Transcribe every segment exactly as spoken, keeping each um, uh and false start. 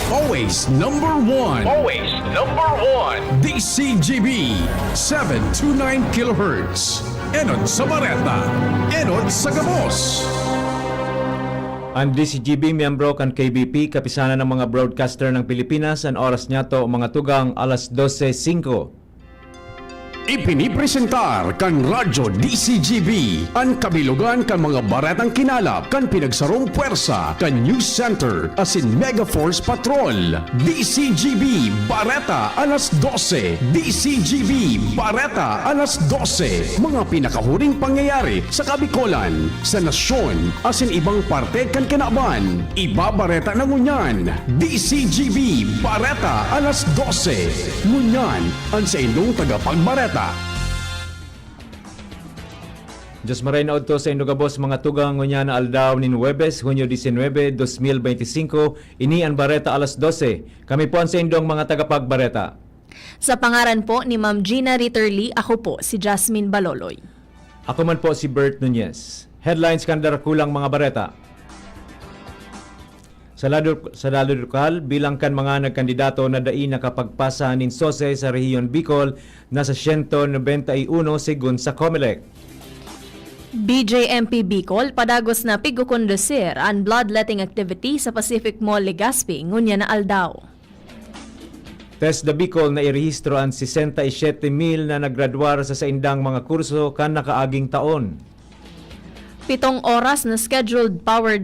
Always number one. Always number one. D C G B, seven two nine kilohertz. Enot sa Bareta, enot sa gabos. Ang D C G B, miyembro kan K B P, Kapisanan ng mga Broadcaster ng Pilipinas, an oras niyato, mga tugang, alas dose singko. Ipinipresentar kan Radyo D C G B an kabilogan kan mga baretang kinalap kan pinagsarong pwersa kan News Center asin Mega Force Patrol. D C G B Bareta alas dose. D C G B Bareta alas dose. Mga pinakahuring pangyayari sa Kabikolan, sa nasyon, asin ibang parte kan kinaban. Ibabareta na ngunyan, D C G B Bareta alas dose. Ngunyan, an saindong tagapagbareta. Diyos maray na udto saindo gabos, mga tugang, ngunyan na aldaw nin Huwebes, Hunyo disinwebe, dos mil benti singko. Ini an Bareta alas dose. Kami po an saindong mga tagapagbareta. Sa pangaran po ni Ma'am Gina Ritterly, ako po si Jasmine Baloloy. Ako man po si Bert Nunez. Headlines kan darakulang mga bareta. Sa lado, sa lado lokal, bilang kan mga nagkandidato na dai nakapagpasa nin sose sa Rehiyon Bicol, nasa siyento nobenta y uno segun sa Comelec. B J M P Bicol padagos na pigkukondusir an bloodletting activity sa Pacific Mall, Legazpi, ngunyan na aldaw. TESDA Bicol, nairehistro an sesenta y siete mil na nagradwar sa saindang mga kurso kan nakaaging taon. Pitong oras na scheduled power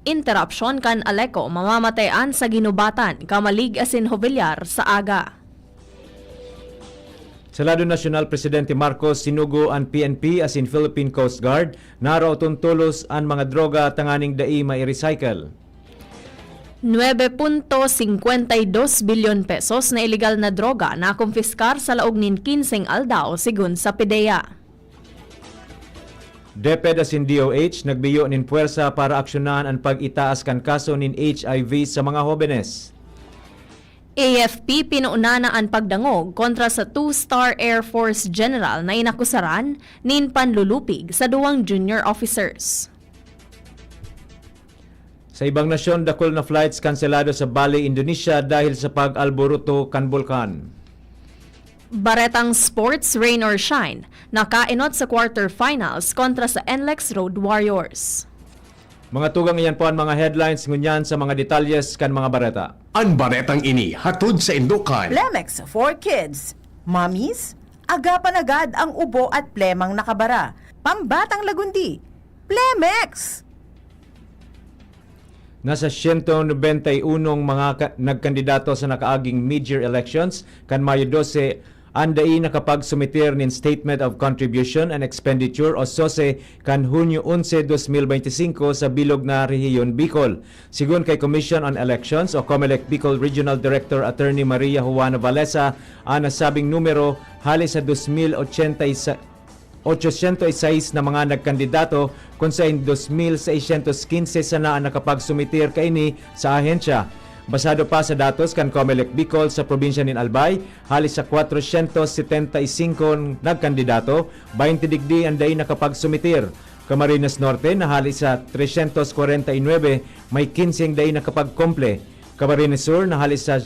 interruption kan Aleco mamamatean sa Guinobatan, Camalig asin Jovellar sa aga. Sa lado nasyonal, Presidente Marcos sinugo an P N P asin Philippine Coast Guard na raoton tolos an mga droga tanganing dai mai-recycle. Nuebe punto singkwenta y dos bilyon pesos na ilegal na droga nakumpiskar sa laog nin kinseng aldaw, segun sa PDEA. DepEd asin D O H nagbiyo nin pwersa para aksyonan an pag-itaas kan kaso nin H I V sa mga hobenes. A F P, pinuuna na an pagdangog kontra sa two-star Air Force General na inakusaran nin panlulupig sa duwang junior officers. Sa ibang nasyon, dakul na flights kanselado sa Bali, Indonesia dahil sa pag-alboroto kan bulkan. Baretang sports, rain or shine, nakaenot sa quarterfinals kontra sa NLEX Road Warriors. Mga tugang, iyan po an mga headlines, ngunyan sa mga detalyes kan mga bareta. An baretang ini hatod saindo kan Plemex for Kids. Mommies, agapan agad ang ubo at plemang nakabara. Pambatang lagundi, Plemex! Nasa siyento nobenta y unong mga ka-, nagkandidato sa nakaaging mid-year elections kan Mayo dose an dai nakapagsumiter nin Statement of Contribution and Expenditure o sose kan Hunyo onse, dos mil benti singko sa bilog na Rehiyon Bicol. Sigon kay Commission on Elections o Comelec Bicol Regional Director Attorney Maria Juana Valesa, an nasabing numero hale sa dos mil ochenta y sa-, ochocientos y seis na mga nagkandidato, kun saen dos mil seiscientos quince sana an nakapagsumiter kaini sa ahensya. Basado pa sa datos kan Comelec Bicol, sa probinsya nin Albay, hale sa kwatrocientos setenta y singko nagkandidato, baynte digdi an dai nakapagsumiter. Camarines Norte, na hale sa trescientos kwarenta y nuebe, may kinseng dai nakapagkumple. Camarines Sur, na hale sa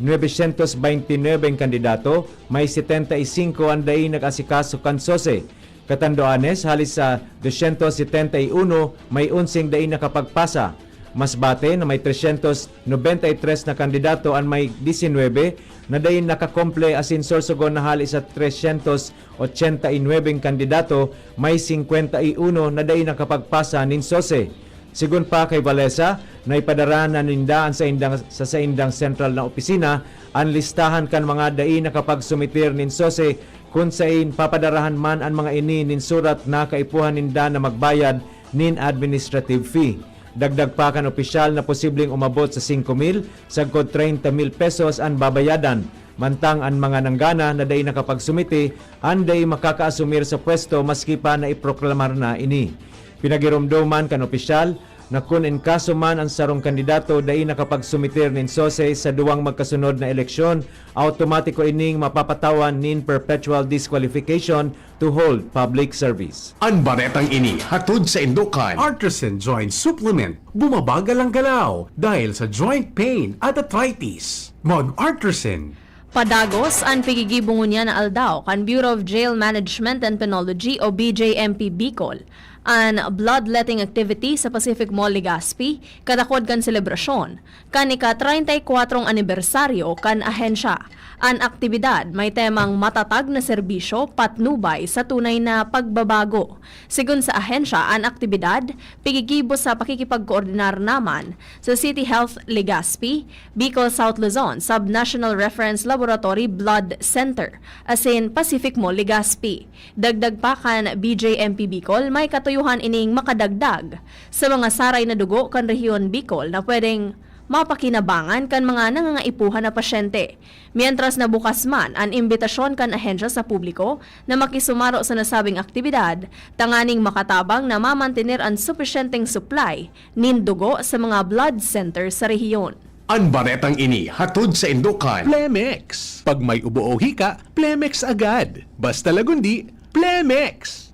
nuebesyentos baynte nuebe kandidato, may setenta y singko an dai nag-asikaso kan sose. Catanduanes, hale sa dosyentos setenta y uno, may onseng dai nakapagpasa. Masbate, na may tresyentos nobenta y tres na kandidato, an may disinwebe na dai nakakumple, asin Sorsogon, na hale sa tresyentos ochenta y nuebe kandidato, may singkwenta y uno na dai nakapagpasa nin sose. Sigon pa kay Valesa, naipadara na ninda an saindang, sa saindang sentral na opisina an listahan kan mga dai nakapagsumiter nin sose, kun saen papadarahan man an mga ini nin surat na kaipuhan ninda na magbayad nin administrative fee. Dagdag pa kan opisyal na posibleng umabot sa singko mil sagkod treinta mil pesos an babayadan, mantang an mga nanggana na dai nakapagsumite an dai makakaasumir sa pwesto maski pa naiproklamar na ini. Pinagiromdoman kan opisyal na kun in kaso man an sarong kandidato dai nakapagsumiter nin sose sa duwang magkasunod na eleksyon, awtomatiko ining mapapatawan nin perpetual disqualification to hold public service. An baretang ini hatod saindo kan Artisan Joint Supplement. Bumabagal ang galaw dahil sa joint pain at arthritis. Mag-Artisan. Padagos an pigigibo ngunyan na aldaw kan Bureau of Jail Management and Penology o B J M P Bicol, an bloodletting activity sa Pacific Mall Legazpi katakod kan selebrasyon kan ika-treinta y kuwatrong anibersaryo kan ahensya. An aktibidad may temang Matatag na Serbisyo Patnubay sa Tunay na Pagbabago. Sigon sa ahensya, an aktibidad pigigibo sa pakikipagkoordinar naman sa City Health Legazpi, Bicol South Luzon Sub-National Reference Laboratory Blood Center asin Pacific Mall Legazpi. Dagdag pa kan B J M P Bicol, may katuyohan ining makadagdag sa mga saray na dugo kan rehiyon Bicol na pwedeng mapakinabangan kan mga nangangaipuhan na pasyente. Mientras na bukas man an imbitasyon kan ahensya sa publiko na makisumaro sa nasabing aktibidad, tanganing makatabang na mamantener an supisyenteng supply nin dugo sa mga blood center sa rehiyon. An baretang ini hatod saindo kan Plemex. Pag may ubo o hika, Plemex agad. Basta Lagundi, Plemex!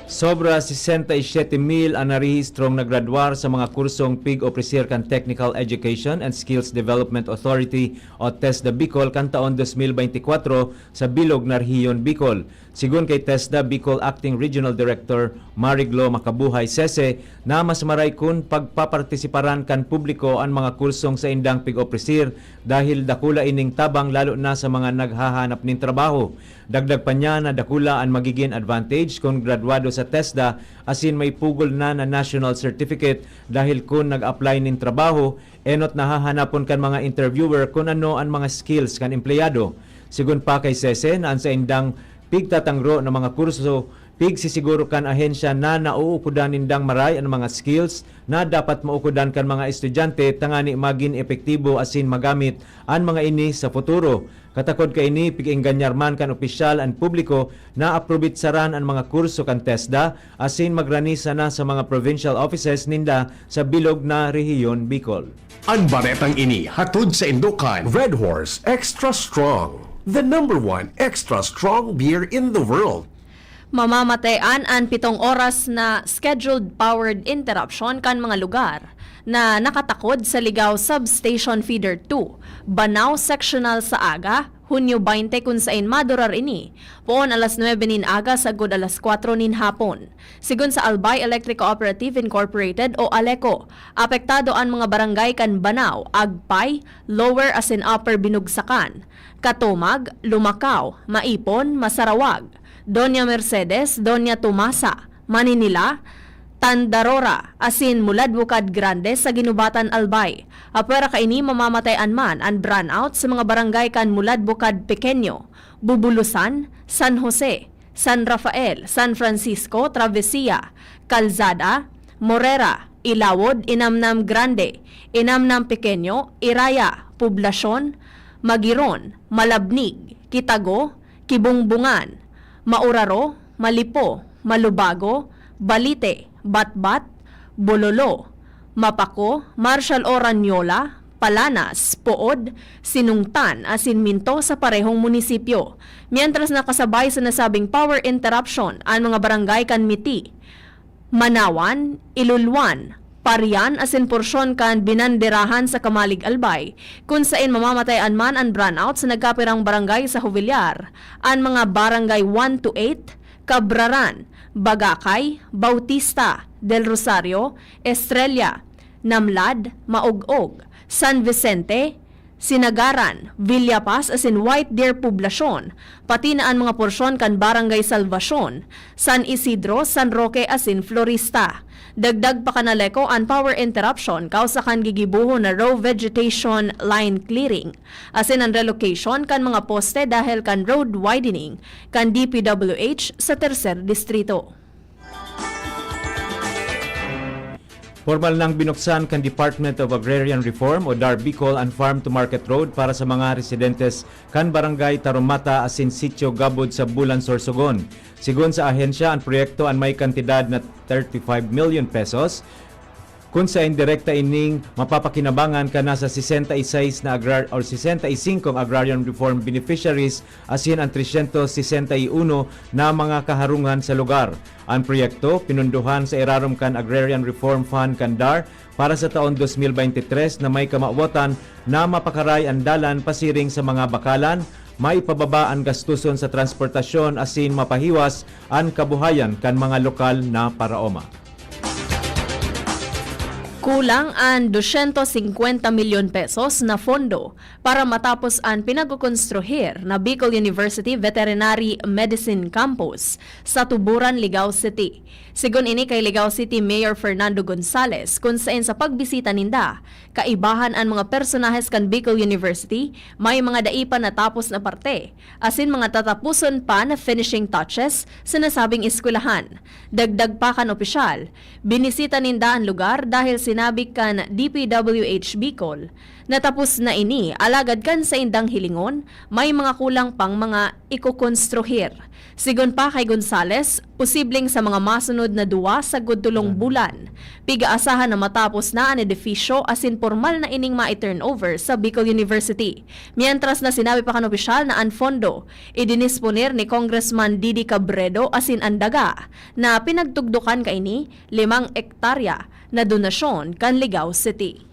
Sobra sesenta y siete mil an narehistrong nagradwar sa mga kursong pig-opresir kan Technical Education and Skills Development Authority o TESDA Bicol kan taon dos mil beintikwatro sa bilog na rehiyon Bicol. Sigon kay TESDA Bicol Acting Regional Director Mariglo Makabuhay Sese, na mas maray kun pagpapartisiparan kan publiko an mga kursong saindang pig-opresir dahil dakula ining tabang lalo na sa mga naghahanap nin trabaho. Dagdag pa niya na dakula an magigin advantage kun gradwado sa TESDA asin may pugol na na national certificate dahil kun nag-apply nin trabaho, enot na hahanapon kan mga interviewer kun ano an mga skills kan empleyado. Sigon pa kay Sese na an saindang pigtatangro na mga kurso, pigsisiguro kan ahensya na nauukodan nindang maray an mga skills na dapat maukodan kan mga estudyante tangani magin epektibo asin magamit an mga ini sa futuro. Katakod kaini, pig-engganyar man kan opisyal an publiko na aprobitsaran an mga kurso kan TESDA asin magrani sana sa mga provincial offices ninda sa bilog na rehiyon Bicol. An baretang ini hatod saindo kan Red Horse Extra Strong, the number one extra strong beer in the world. Mamamatean an pitong oras na scheduled power interruption kan mga lugar na nakatakod sa Ligao Substation Feeder two, Banao Sectional sa aga, Hunyo baynte, kun sain madurar ini poon alas nuebe nin aga sagkod alas kwatro nin hapon. Sigon sa Albay Electric Cooperative Incorporated o ALECO, apektado an mga barangay kan Banao, Agpay, Lower asin Upper Binugsakan, Katumag, Lumacao, Maipon, Masarawag, Doña Mercedes, Doña Tomasa, Maninila, Tandarora, asin Muladbukad Grande sa Ginubatan, Albay. Apwera kaini, mamamatean man an brownout sa mga barangay kan Muladbukad Pequeño, Bubulusan, San Jose, San Rafael, San Francisco, Travesía, Calzada, Morera, Ilawod, Inamnam Grande, Inamnam Pequeño, Iraya, Poblacion, Magiron, Malabnig, Quitago, Kibungbungan, Mauraro, Malipo, Malubago, Balite, Batbat, Bololo, Mapaco, Marshal Oranyola, Palanas, Pood, Sinungtan asin Minto sa parehong munisipyo. Mientras na kasabay sa nasabing power interruption an mga barangay kan Miti, Manawan, Iluluan, Parian asin porsyon kan Binanderahan sa Camalig, Albay, kun sain mamamatean man an brownout sa nagkapirang barangay sa Jovellar, an mga barangay one to eight, Cabraran, Bagacay, Bautista, Del Rosario, Estrella, Namlad, Maog-og, San Vicente, Sinagaran, Villapaz asin White Deer Poblacion, pati na an mga porsyon kan Barangay Salvacion, San Isidro, San Roque asin Florista. Dagdag pa kan ALECO an power interruption kausa kan gigibohon na row vegetation line clearing asin an relocation kan mga poste dahil kan road widening kan D P W H sa Tercer Distrito. Pormal nang binuksan kan Department of Agrarian Reform o DAR Bicol an Farm to Market Road para sa mga residentes kan Barangay Tarumata asin Sitio Gabod sa Bulan, Sorsogon. Sigon sa ahensya, an proyekto an may kantidad na thirty-five million pesos, kun saen direkta ining mapapakinabangan kan nasa sesenta y seis na agrar-, or sesenta y singko agrarian reform beneficiaries asin an tresyentos sesenta y uno na mga kaharungan sa lugar. An proyekto, pinundohan sa irarom kan Agrarian Reform Fund kan DAR para sa taon dos mil bente tres na may kamawatan na mapakaray an dalan pasiring sa mga bakalan, maipababa an gastuson sa transportasyon asin mapahiwas an kabuhayan kan mga lokal na paraoma. Kulang an dosyentos singkwenta milyon pesos na fondo para matapos an pinagkokonstruhir na Bicol University Veterinary Medicine Campus sa Tuburan, Ligao City. Sigon ini kay Ligao City Mayor Fernando Gonzales, kun saen sa pagbisita ninda, kaibahan an mga personahes kan Bicol University, may mga dai pa natapos na parte, asin mga tataposon pa na finishing touches sa nasabing eskwelahan. Dagdag pa kan opisyal, binisita ninda an lugar dahil sinabi kan D P W H Bicol na tapos na ini, alagad kan saindang hilingon, may mga kulang pang mga ikokonstruhir. Sigon pa kay Gonzales, posibleng sa mga masunod na duwa sagkod tolong bulan, pig-aasahan na matapos na an edifisyo asin pormal na ining mai-turnover sa Bicol University. Mientras na sinabi pa kan opisyal na an fondo idinisponer ni Congressman Didi Cabredo asin an daga na pinagtugdokan kaini, limang ektarya na donasyon kan Ligao City.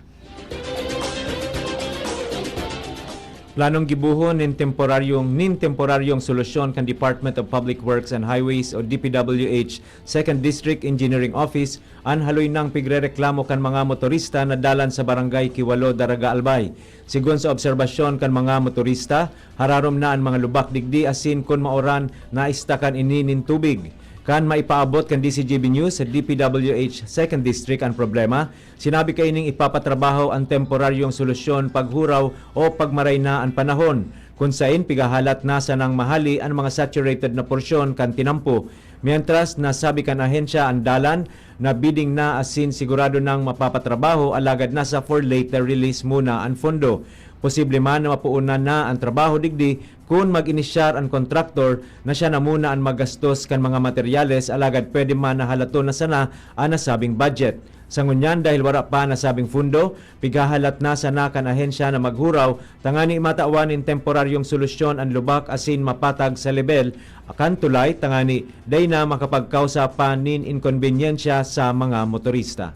Planong gibohon nin temporaryong, nin temporaryong solusyon kan Department of Public Works and Highways o D P W H Second District Engineering Office an haloy nang pigrereklamo kan mga motorista na dalan sa Barangay Kiwalo, Daraga, Albay. Sigon sa obserbasyon kan mga motorista, hararom na an mga lubak digdi asin kun maoran, naistakan ini nin tubig. Kan maipaabot kan D C G B News sa D P W H Second District an problema, sinabi kaining ipapatrabaho an temporaryong solusyon paghuraw o pagmaray na an panahon, kun saen pigahalat na sanang mahali an mga saturated na porsyon kan tinampo. Mientras, nasabi kan ahensya an dalan na bidding na asin sigurado nang mapapatrabaho, alagad nasa for later release muna an fondo. Posible man na mapuonan na an trabaho digdi kun mag-inisyar an kontraktor na siya na muna an maggastos kan mga materyales, alagad pwede man na halaton na sana an nasabing budget. Sa ngunyan, dahil wara pa nasabing fundo, pighahalat na sana kan ahensya na maghuraw tangani matawan nin temporaryong solusyon an lubak asin mapatag sa lebel kan tulay tangani dai na makapagkausa pa nin inkonbenyensya sa mga motorista.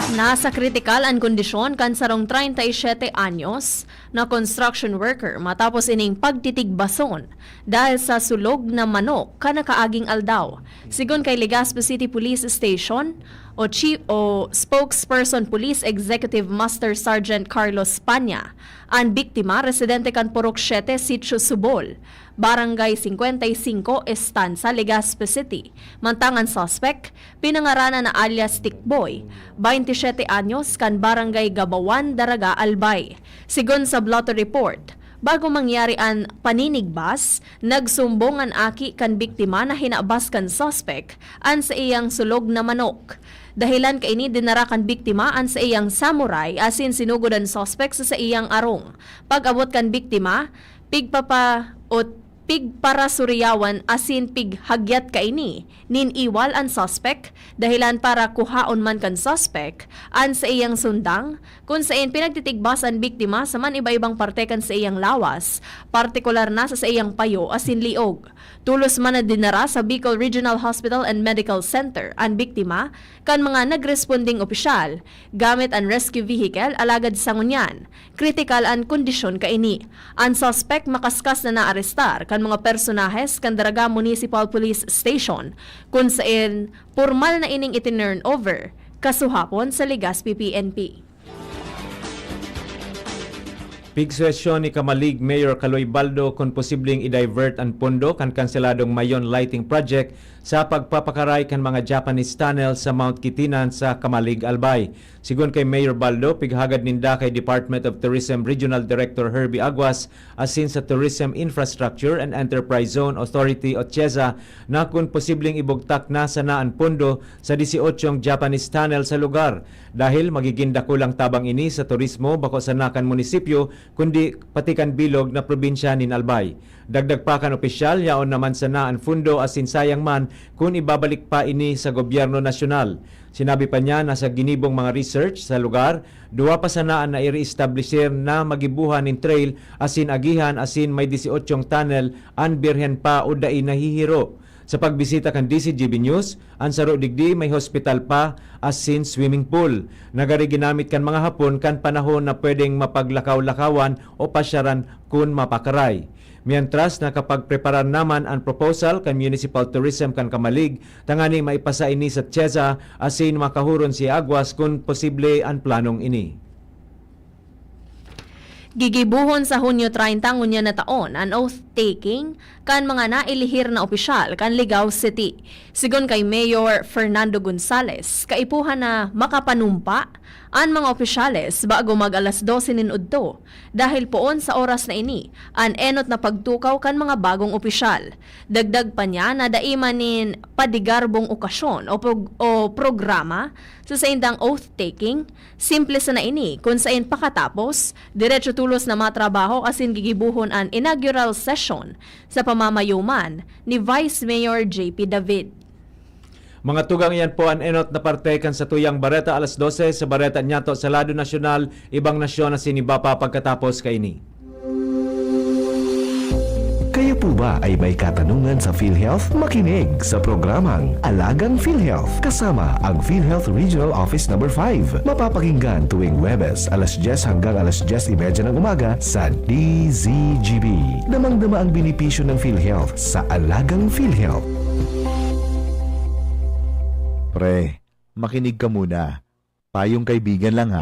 Nasa kritikal an kondisyon kan sarong treinta y siete anyos na construction worker matapos ining pagtitigbason dahil sa sulog na manok kan nakaaging aldaw. Sigon kay Legazpi City Police Station o Chief o Spokesperson Police Executive Master Sergeant Carlos Panya, an biktima residente kan Purok Siete, Sitio Subol, Barangay singkwenta y singko, Estansa, Legazpi City. Mantang an suspek, pinangaranan na alias Tikboy, baynte siete anyos, kan Barangay Gabawan, Daraga, Albay. Sigon sa blotter report, bago mangyari an paninigbas, nagsumbong an aki kan biktima na hinabas kan suspek an saiyang sulog na manok. Dahilan kaini, dinara kan biktima an saiyang samurai asin sinugod an suspek sa saiyang arong. Pag-abot kan biktima, pigpapa-, o pigparasuriyawan asin pighagyat kaini nin iwal an suspek, dahilan para kuhaon man kan suspek an saiyang sundang, kun saen pinagtitigbas an biktima sa man iba-ibang parte kan saiyang lawas, partikular na sa saiyang payo asin liog. Tolos man na dinara sa Bicol Regional Hospital and Medical Center an biktima kan mga nagresponding opisyal gamit an rescue vehicle, alagad sa ngunyan, kritikal an kondisyon kaini. An suspek makaskas na naarestar kan mga personahes kan Daraga Municipal Police Station, kun saen pormal na ining itinurn over kasuhapon sa Legazpi P N P. Pigsuhesyon ni Camalig Mayor Caloy Baldo kun posibleng i-divert an pondo kan kanseladong Mayon Lighting Project sa pagpapakaray kan mga Japanese tunnel sa Mount Kitinan sa Camalig, Albay. Sigon kay Mayor Baldo, pighagad ninda kay Department of Tourism Regional Director Herbie Aguas asin sa Tourism Infrastructure and Enterprise Zone Authority o TSEZA na kun posibleng ibugtak na sana an pondo sa disyotsyong Japanese tunnel sa lugar, dahil magigin dakulang tabang ini sa turismo bako sana kan munisipyo kundi pati kan bilog na probinsya nin Albay. Dagdag pa kan opisyal, yaon naman sana an fundo asin sayang man kun ibabalik pa ini sa gobyerno nasyonal. Sinabi pa niya na sa ginibong mga research sa lugar, duwa pa sana an nai-re-establisher na magibohan nin trail asin agihan asin may disyotsyong tunnel an birhen pa o dai nahihiro. Sa pagbisita kan D Z G B News, an saro digdi may hospital pa asin swimming pool na gari ginamit kan mga Hapon kan panahon na pwedeng mapaglakaw-lakawan o pasyaran kun mapakaray. Mientras, nakapagpreparar naman an proposal kan Municipal Tourism kan Camalig tangani maipasa ini sa TSEZA asin makahuron si Aguas kun posible an planong ini. Gigibohon sa Hunyo treinta ngunyan na taon an oath-taking kan mga nailihir na opisyal kan Ligao City. Sigon kay Mayor Fernando Gonzales, kaipuhan na makapanumpa an mga opisyales bago mag alas dose nin udto, dahil poon sa oras na ini an enot na pagtukaw kan mga bagong opisyal. Dagdag pa niya na dai man nin padigarbong okasyon o pog-, o programa sa saindang oath-taking. Simple sana ini, kun saen pakatapos, diretso tolos na matrabaho asin gigibohon an inaugural session sa pamamayoman ni Vice Mayor J P David. Mga tugang, iyan po an enot na parte kan satuyang Bareta Alas Dose. Sa Bareta Nyato sa Lado Nasyonal, Ibang Nasyon asin iba pa pagkatapos kaini. Kayo po ba ay may katanungan sa PhilHealth? Makinig sa programang Alagang PhilHealth kasama ang PhilHealth Regional Office Number five. Mapapakinggan tuwing Huwebes, alas dyes hanggang alas dyes y media ng umaga sa D Z G B. Damang-dama ang benepisyo ng PhilHealth sa Alagang PhilHealth. Pre, makinig ka muna. Payong kaibigan lang, ha.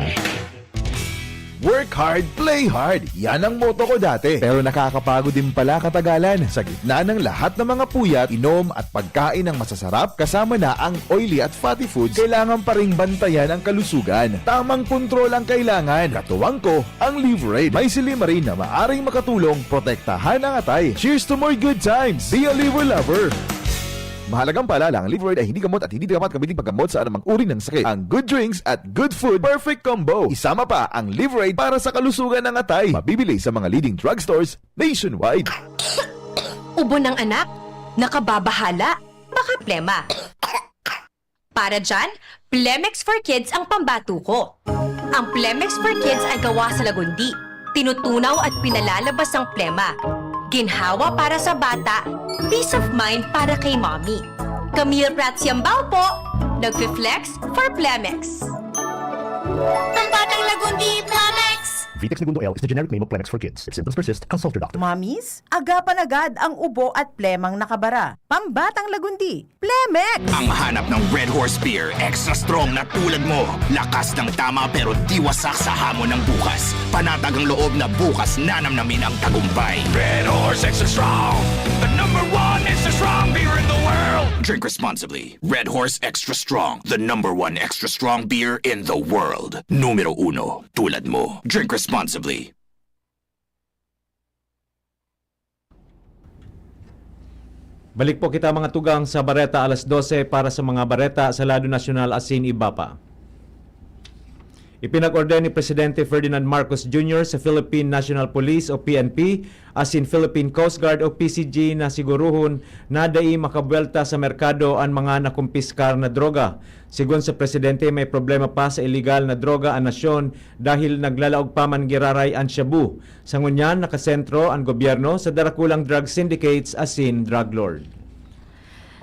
Work hard, play hard. Yan ang motto ko dati. Pero nakakapagod din pala katagalan. Sa gitna ng lahat ng mga puyat, inom at pagkain ng masasarap, kasama na ang oily at fatty foods, kailangan pa ring bantayan ang kalusugan. Tamang kontrol ang kailangan. Katuwang ko, ang Liverade. May silymarin na maaring makatulong protektahan ang atay. Cheers to more good times! Be a Liver Lover! Mahalagang paalala, ang Liverade ay hindi gamot at hindi dapat gamitin paggamot sa anumang uri ng sakit. Ang good drinks at good food, perfect combo. Isama pa ang Liverade para sa kalusugan ng atay. Mabibili sa mga leading drugstores nationwide. Ubo ng anak? Nakababahala? Baka plema. Para dyan, Plemex for Kids ang pambato ko. Ang Plemex for Kids ay gawa sa lagundi. Tinutunaw at pinalalabas ang plema. Ginhawa para sa bata, peace of mind para kay mommy. Camille Prats Yambao po, nagfi-flex for Plemex. Pambatang Lagundi, Plemex! Vitex Negundo L is the generic name of Plemex for kids. If symptoms persist, consult your doctor. Mommies, agapan agad ang ubo at plemang nakabara. Pambatang Lagundi, Plemex! Ang hanap ng Red Horse Beer, extra strong na tulad mo. Lakas ng tama pero di wasak sa hamon ng bukas. Panatag ang loob na bukas nanamnamin ang tagumpay. Red Horse Extra Strong, the number one extra strong beer in the world. Drink responsibly. Red Horse Extra Strong, the number one extra strong beer in the world. Numero uno, tulad mo. Drink responsibly. Balik po kita, mga tugang, sa Bareta Alas Dose para sa mga bareta sa lado nasyonal asin iba pa. Ipinag-order ni Presidente Ferdinand Marcos Junior sa Philippine National Police o P N P asin Philippine Coast Guard o P C G na siguruhon na dai makabuwelta sa merkado an mga nakumpiskar na droga. Sigon sa presidente, may problema pa sa iligal na droga an nasyon dahil naglalaog pa man giraray an shabu. Sa ngunyan, nakasentro an gobyerno sa darakulang drug syndicates asin drug lord.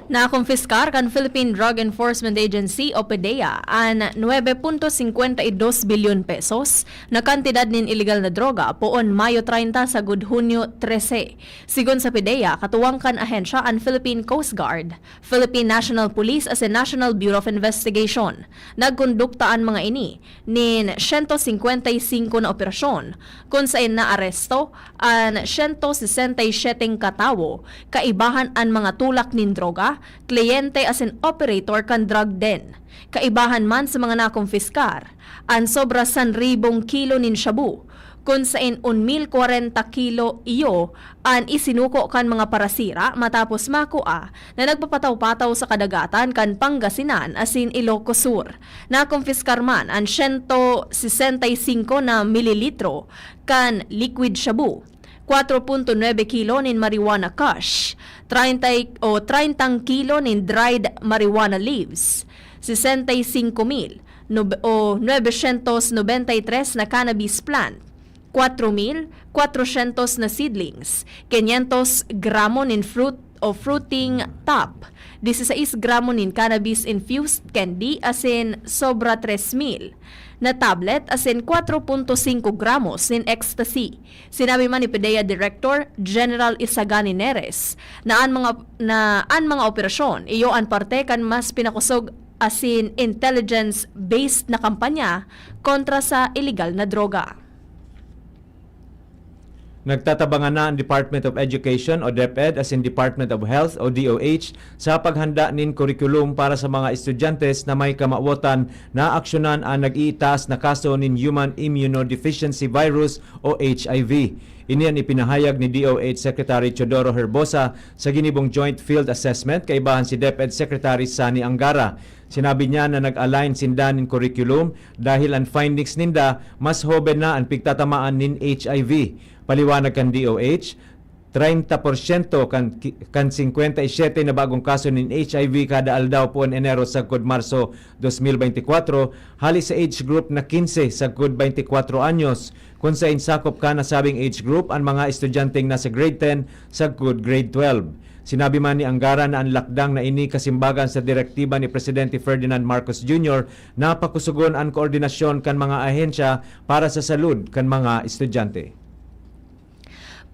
Nakumpiskar kan Philippine Drug Enforcement Agency o PDEA an nuebe punto singkwenta y dos bilyon pesos na kantidad nin iligal na droga poon Mayo treinta sagkod Hunyo trese. Sigon sa PDEA, katuwang kan ahensya an Philippine Coast Guard, Philippine National Police asin National Bureau of Investigation. Nagkondukta an mga ini nin siyento singkwenta y singko na operasyon, kun saen naaresto an siyento sesenta y siyete ka tawo, kaibahan an mga tulak nin droga, kliyente asin operator kan drug den. Kaibahan man sa mga nakumpiskar, an sobra san ribong kilo nin shabu, kun saen un mil kwarenta kilo iyo an isinuko kan mga parasira matapos makua na nagpapataw-pataw sa kadagatan kan Pangasinan asin Ilocos Sur. Nakumpiskar man an siyento sesenta y singko na mililitro kan liquid shabu, kwatro punto nuebe kilo nin marijuana kush, treinta y, o treintang kilo nin dried marijuana leaves, sesenta y singko mil nob-, o nuebe syentos nobenta y tres na cannabis plant, kwatro mil kwatrosyentos na seedlings, kinyentos gramo nin fruit o fruiting top, diseseis gramo nin cannabis-infused candy asin sobra tres mil na tablet asin kwatro punto singko gramos nin ecstasy. Sinabi man ni PDEA Director General Isagani Neres na an mga, na an mga operasyon iyo an parte kan mas pinakosog asin intelligence-based na kampanya kontra sa iligal na droga. Nagtatabangan na an Department of Education o DepEd asin Department of Health o D O H sa paghanda nin kurikulum para sa mga estudyante na may kamawotan na aksyonan an nag-iitaas na kaso nin human immunodeficiency virus o H I V. Ini an ipinahayag ni D O H Secretary Teodoro Herbosa sa ginibong Joint Field Assessment kaibahan si DepEd Secretary Sunny Angara. Sinabi niya na nag-align sinda nin curriculum dahil an findings ninda mas hoben na an pigtatamaan nin H I V. Paliwanag kan D O H, treinta porsyento kan, kan singkwenta y siyete na bagong kaso nin H I V kada aldaw poon Enero sagkod Marso dos mil beintikwatro, hali sa age group na kinse sagkod beintikwatro anyos, kun saen sakop kan nasabing age group an mga estudyanteng nasa grade ten sagkod grade twelve. Sinabi man ni Angara na an lakdang na ini kasimbagan sa direktiba ni Presidente Ferdinand Marcos Junior na pakusogon an koordinasyon kan mga ahensya para sa salud kan mga estudyante.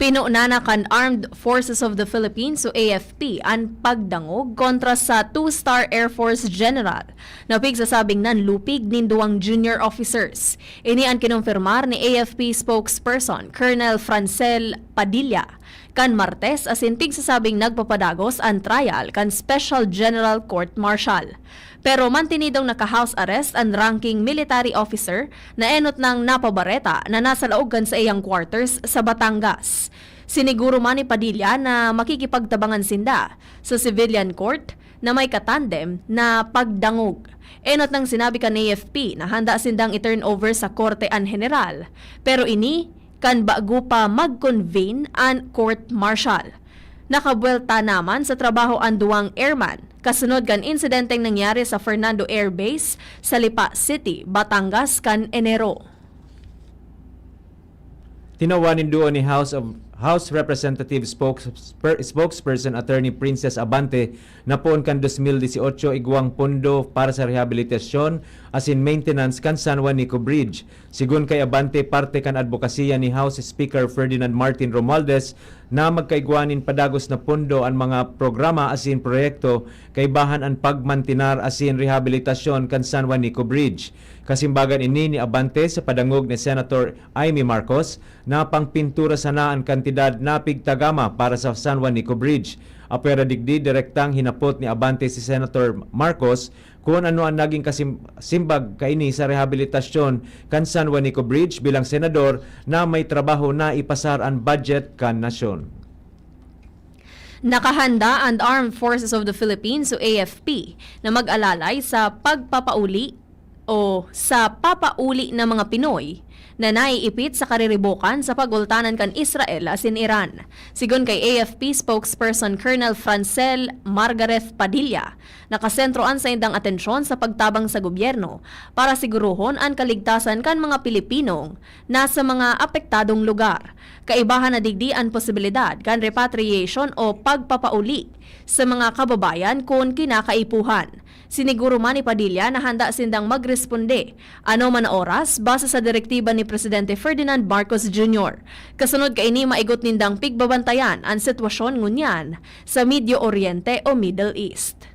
Pinuna na kan Armed Forces of the Philippines o A F P an pagdangog kontra sa two-star Air Force General na pigsasabing nanlupig nin duwang junior officers. Ini an kinumpirmar ni A F P spokesperson Colonel Francel Padilla kan Martes asin pigsasabing nagpapadagos an trial kan Special General Court Martial. Pero mantinidong naka-house arrest an ranking military officer na enot nang napabareta na nasa laog kan saiyang quarters sa Batangas. Siniguro man ni Padilla na makikipagtabangan sinda sa civilian court na may katandem na pagdangog. Enot nang sinabi kan A F P na handa sindang i-turnover sa korte an heneral, pero ini kan bago pa mag-convene an court martial. Nakabuwelta naman sa trabaho an duwang airman, kasunod kan insidenteng nangyari sa Fernando Air Base sa Lipa City, Batangas, kan Enero. Tinawan nin duo ni House of, House Representative spokes-, per-, spokesperson Attorney Princess Abante na poon kan dos mil dieciocho igwang pondo para sa rehabilitasyon asin maintenance kan San Juanico Bridge. Sigon kay Abante, parte kan adbokasiya ni House Speaker Ferdinand Martin Romualdez na magkaigwa nin padagos na pondo an mga programa asin proyekto kaibahan an pagmantinar asin rehabilitasyon kan San Juanico Bridge. Kasimbagan ini ni Abante sa padangog ni Senator Imee Marcos na pangpintura sana an kantidad na pigtagama para sa San Juanico Bridge. Apwera digdi, direktang hinapot ni Abante si Senator Marcos kun ano an naging kasim-, simbag kaini sa rehabilitasyon kan San Juanico Bridge bilang senador na may trabaho na ipasar an budget kan nasyon. Nakahanda an Armed Forces of the Philippines o A F P na mag-alalay sa pagpapauli o sa papauli na mga Pinoy na naiipit sa kariribokan sa pagultanan kan Israel asin Iran. Sigon kay A F P spokesperson Colonel Francel Margareth Padilla, nakasentro an saindang atensyon sa pagtabang sa gobyerno para siguruhon an kaligtasan kan mga Pilipinong nasa mga apektadong lugar. Kaibahan na digdi an posibilidad kan repatriation o pagpapauli sa mga kababayan kun kinakaipuhan. Siniguro man ni Padilla na handa sindang magresponde anoman na oras base sa direktiba ni Presidente Ferdinand Marcos Junior. Kasunod kaini, maigot nindang pigbabantayan an sitwasyon ngunyan sa Medio Oriente o Middle East.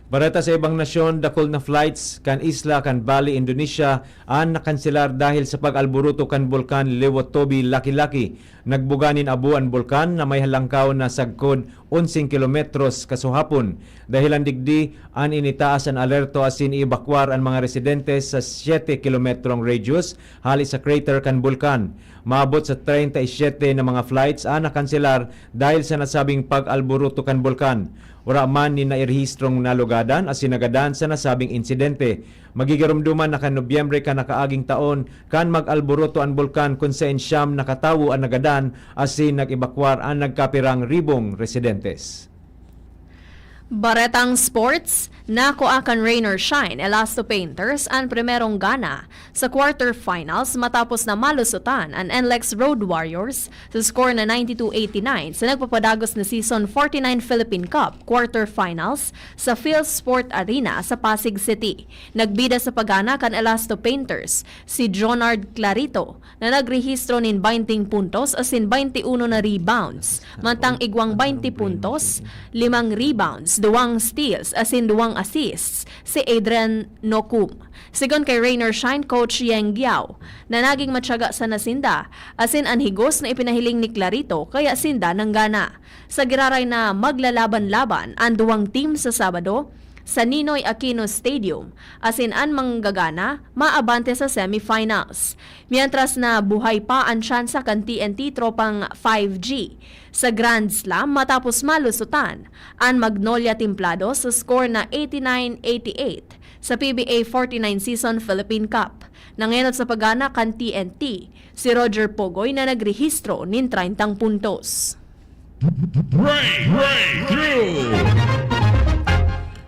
Bareta sa ibang nasyon, dakul na flights kan isla kan Bali, Indonesia, an nakanselar dahil sa pag-alboroto kan bulkan Lewotobi Laki-Laki. Nagbuga nin abo an bulkan na may halangkaw na sagkod onseng kilometros kasuhapon. Dahilan digdi, an initaas an alerto asin iibakwar an mga residente sa siyete kilometrong radius hale sa crater kan bulkan. Maabot sa treinta y siete na mga flights an nakanselar dahil sa nasabing pag-alboroto kan bulkan. Wara man nin nairehistrong nalugadan asin nagadan sa nasabing insidente. Magigiromdoman na kan Nobyembre kan nakaaging taon kan mag-alboroto an bulkan kun saen siyam na katawo an nagadan asin nag-ebakwar an nagkapirang ribong residentes. Baretang sports, nakua kan Rain or Shine Elasto Painters an primerong gana sa quarterfinals matapos na malusotan an N L E X Road Warriors sa score na ninety-two eighty-nine sa nagpapadagos na season forty-nine Philippine Cup quarterfinals sa Phil Sport Arena sa Pasig City. Nagbida sa pagana kan Elasto Painters si Jonard Clarito na nagrehistro nin baynte puntos asin baynte uno na rebounds, mantang igwang baynte puntos, limang rebounds, duwang steals asin duwang assists si Adrian Nocum. Sigon kay Rain or Shine coach Yeng Guiao, na naging matyaga sana sinda, asin an higos na ipinahiling ni Clarito kaya sinda nanggana. Sa giraray na maglalaban-laban an duwang team sa Sabado sa Ninoy Aquino Stadium, asin an manggagana maabante sa semifinals. Mientras na buhay pa an tsansa kan T N T Tropang five G sa Grand Slam matapos malusutan an Magnolia Templado sa score na eighty-nine eighty-eight sa P B A forty-nine Season Philippine Cup. Nangenot sa pagana kan T N T si Roger Pogoy na nagrehistro nin treyntang puntos. Break, breakthrough!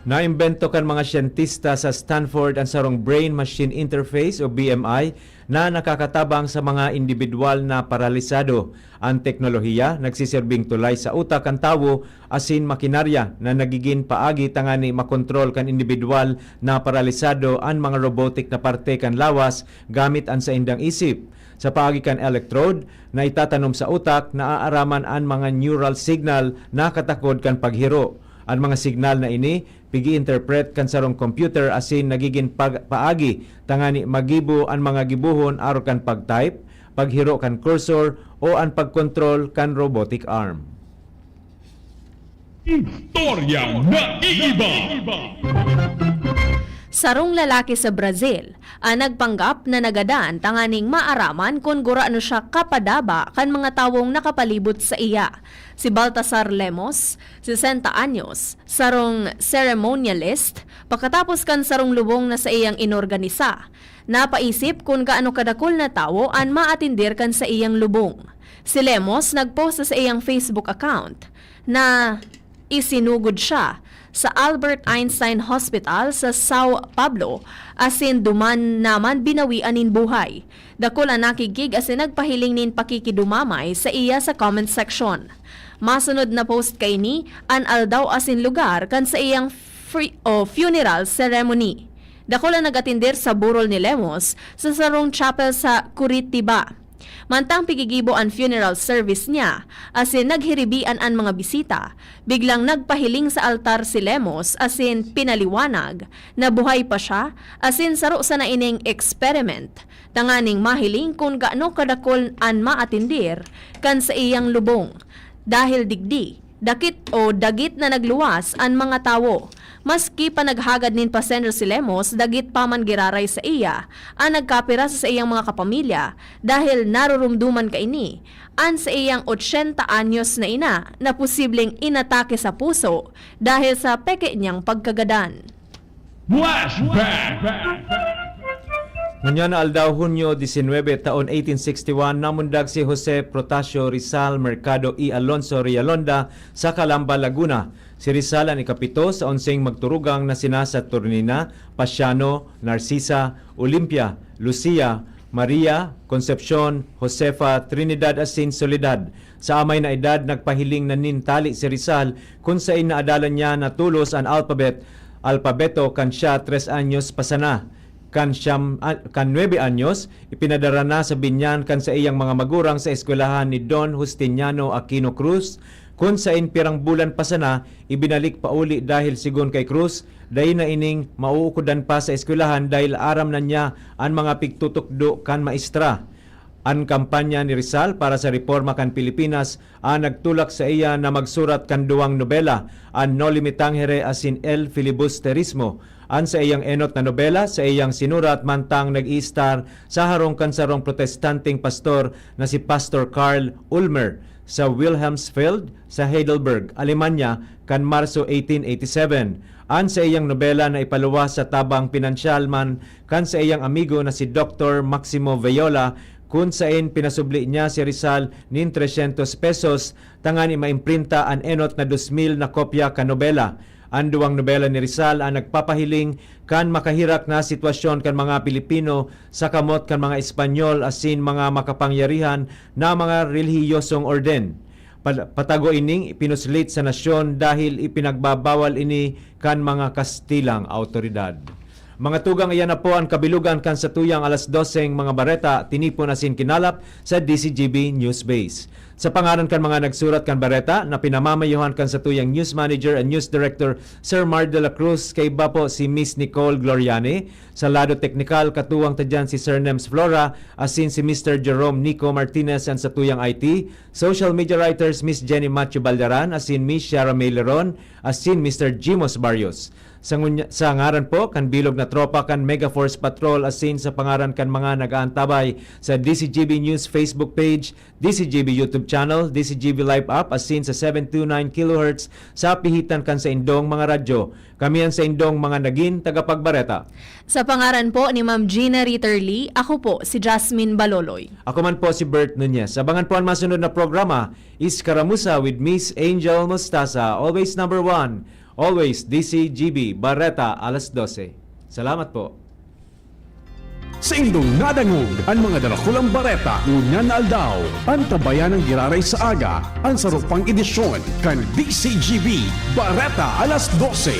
Naimbento kan mga siyentista sa Stanford an sarong brain-machine interface o B M I na nakakatabang sa mga indibidwal na paralisado. An teknolohiya nagsiserbing tulay sa utak kan tawo asin makinarya na nagigin paagi tangani makontrol kan indibidwal na paralisado an mga robotic na parte kan lawas gamit an saindang isip. Sa paagi kan electrode na itatanom sa utak, naaaraman an mga neural signal na katakod kan paghiro. An mga signal na ini pigi-interpret kan sarong computer asin nagigin pag-, paagi tangani magibo an mga gibohon arog kan pag-type, paghiro kan cursor, o an pagkontrol kan robotic arm. Istoryang naiiba. Sarong lalaki sa Brazil ang nagpanggap na nagadan tanganing maaraman kun gurano siya kapadaba kan mga tawong nakapalibot sa iya. Si Baltasar Lemos, sesenta anyos, sarong ceremonialist, pakatapos kan sarong lubong na saiyang inorganisa, napaisip kun gaano kadakul na tawo an maatender kan saiyang lubong. Si Lemos nag-post sa saiyang Facebook account na isinugod siya sa Albert Einstein Hospital sa Sao Paulo, asin duman naman binawian nin buhay. Dakul an nakigkig asin nagpahiling nin pakikidumamay sa iya sa comment section. Masunod na post kaini an aldaw asin lugar kan saiyang fri-, o funeral ceremony. Dakul an nag-atender sa burol ni Lemos sa sarong chapel sa Curitiba. Mantang pigigibo an funeral service niya, asin naghiribian an mga bisita, biglang nagpahiling sa altar si Lemos asin pinaliwanag na buhay pa siya, asin saro sana ining experiment, tanganing mahiling kun gaano kadakul an maatender kan saiyang lubong. Dahil digdi, dakit o dagit na nagluwas an mga tawo. Maski pa naghagad nin pasensya si Lemos, dagit pa man giraray saiya an nagkapira sa saiyang mga kapamilya dahil naroromdoman kaini an saiyang otsenta anyos na ina na posibleng inatake sa puso dahil sa peke niyang pagkagadan. Flashback! Ngunyan na aldaw, Hunyo disinwebe, taon eighteen sixty-one, namundag si Jose Protasio Rizal Mercado y Alonso Rialonda sa Calamba, Laguna. Si Rizal an ikapito sa onseng magturugang na sina Saturnina, Pasiano, Narcisa, Olimpia, Lucia, Maria, Concepcion, Josefa, Trinidad asin Soledad. Sa amay na edad, nagpahiling na nin tali si Rizal, kun saen naadalan niya na tolos an alphabet, alpabeto kan siya tres anyos pa sana. Kan siyam, a-, kan nuebe anyos, ipinadara na sa Binyan kan saiyang mga magurang sa eskwelahan ni Don Justiniano Aquino Cruz, kun saen pirang bulan pa sana, ibinalik pauli dahil sigon kay Cruz, dai na ining mauukodan pa sa eskwelahan dahil aram na niya an mga pigtutukdo kan maestra. An kampanya ni Rizal para sa reforma kan Pilipinas an nagtulak saiya na magsurat kan duwang nobela, an Noli Me Tangere asin El Filibusterismo. An saiyang enot na nobela, saiyang sinurat mantang nag-iistar sa harong kan sarong protestanteng pastor na si Pastor Karl Ulmer sa Wilhelmsfeld, sa Heidelberg, Alemanya, kan Marso eighteen eighty-seven. An saiyang nobela na ipaluwas sa tabang pinansyal man kan saiyang amigo na si Doktor Maximo Veyola, kun saen pinasubli niya si Rizal nin tresyentos pesos tanganing maimprinta an enot na dos mil na kopya kan nobela. An duwang nobela ni Rizal an nagpapahiling kan makaherak na sitwasyon kan mga Pilipino sa kamot kan mga Espanyol asin mga makapangyarihan na mga relihiyosong orden. Pa-, patago ining ipinuslit sa nasyon dahil ipinagbabawal ini kan mga Kastilang awtoridad. Mga tugang, iyan na po an kabilugan kan satuyang alas doseng mga bareta, tinipon asin kinalap sa D C G B News Base. Sa pangaran kan mga nagsurat kan bareta na pinamamayohan kan satuyang news manager and news director, Sir Mar de la Cruz, kaiba po si Miss Nicole Gloriani, sa lado teknikal, katuwang ta diyan si Sir Nems Flora, asin si Mister Jerome Nico Martinez, an satuyang I T, social media writers, Miss Jenny Matthew Baldaran, asin Miss Shara May Leron, asin Mister Jimos Barrios. Sa ngunya-, sa ngaran po kan bilog na tropa kan Mega Force Patrol, asin sa pangaran kan mga nag-aantabay sa D C G B News Facebook page, D C G B YouTube channel, D C G B Live app, asin sa seven two nine kilohertz sa pihitan kan saindong mga radyo, kami an saindong mga nagin tagapagbareta. Sa pangaran po ni Ma'am Gina Ritterly, ako po si Jasmine Baloloy. Ako man po si Bert Nunez. Abangan po an masunod na programa, Iskaramusa with Miss Angel Mostaza. Always number one, always D C G B, Bareta, alas dose. Salamat po. Saindong nadangog an mga darakulang bareta ngunyan na aldaw. Antabayan an giraray sa aga, an saro pang edisyon kan D C G B, Bareta, alas dose.